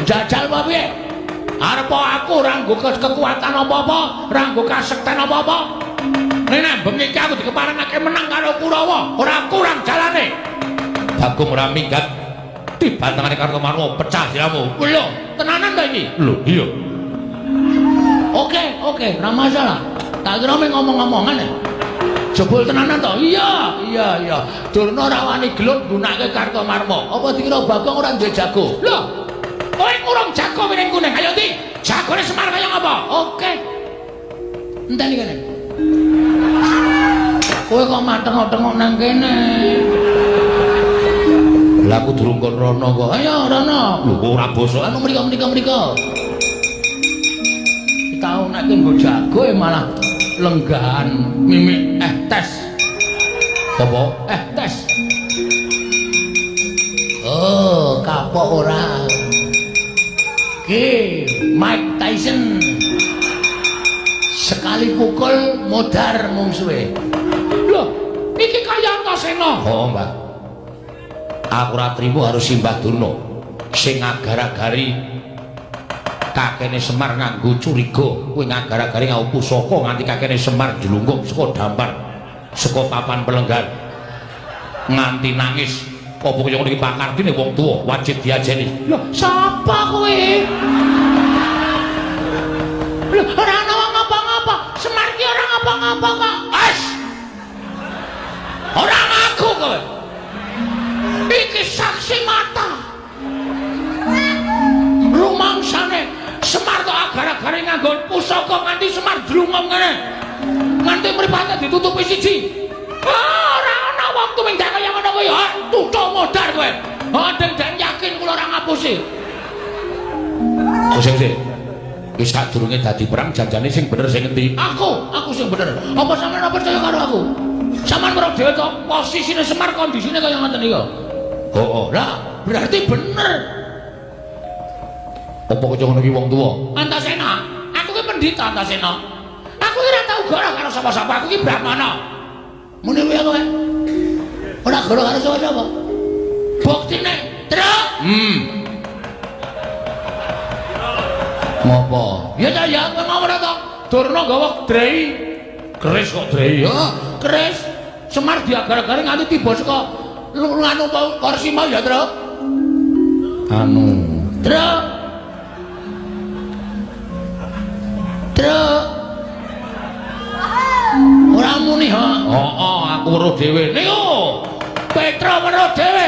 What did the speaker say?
Njajal apa piye? Arep aku ora nggo kekuatan apa-apa, ora nggo kasekten apa-apa. Nek bengi iki aku dikeparengake menang karo Kurawa, ora kurang jalane. Bagong ora minggat tibantengane Kartomarmo pecah siramu. Lho, tenanan ta iki? Lho, iya. Oke, oke, ora masalah. Tak kira mung ngomong-ngomongan ya. Jebul tenanan to? Iya, iya, iya. Durna ora wani gelut nggunakake Kartomarmo. Apa dikira Bagong ora duwe jago? Lho, kowe ngurung jago piring kuning. Ayo ndi? Jagone Semar kaya ngapa? Oke. Enteni kene. Kowe kok mateng-tengok nang kene. Lah aku durung kon rono kok. Ayo rono. Lho kok ora basa. Anu mriko mriko mriko. Tau nek nggo jago e malah lenggahan mimik tes. Apa? Tes. Oh, kapok ora. Ki Mike Tyson. Sekali pukul modar mungsuhe. Loh, iki kaya Antasena. Oh, Mbah. Aku ora trimo harus Simbah Durna sing ngagar-agari kakene Semar nganggo curiga, kuwi ngagar-agari nganggo pusaka nganti kakene Semar njlunggup saka dampar saka papan pelenggan nganti nangis. Apa kaya ngono iki pakardine wong tuwa wajib diajeni. Lho, sapa kowe? Lho, ora ana wong ngapa-ngapa. Semar ki ora ngapa-ngapa kok. Wes. Ora ngaku kowe. Iki saksi mata. Rumangsane Semar kok agar-agare nganggo pusaka nganti Semar drungom ngene. Nganti mripate ditutupi siji. Ah, ora ana wong tumindak kaya ngono kuwi. Ah, tutuk modar kowe. Ah, den yakin kula ora ngapusi. Oh, sing sing. Wis sadurunge dadi perang janjane sing bener sing ngendi? Aku sing bener. Apa sampeyan ora percaya karo aku? Sampeyan weruh dhewe to posisine Semar kondisine kaya ngoten iki. Heeh. Lah, berarti bener. Apa kaya ngono iki wong tuwa? Antasena, aku ki pendhita Antasena. Aku ki ora tau goro karo sapa-sapa, aku ki Brahmana. Muni kuwi aku. Ora goro karo sapa-sapa. Buktine, Truk. Ngopo? Ya ta ya, kowe mau ora to? Durna gawa drei. Keris kok drei? Ya, keris. Semar diagar-agare nganti tiba saka nganu kursi mau ya, Truk. Anu, Truk. Truk. Ora muni ha. Heeh, aku weruh dhewe. Niku. Petra weruh dhewe.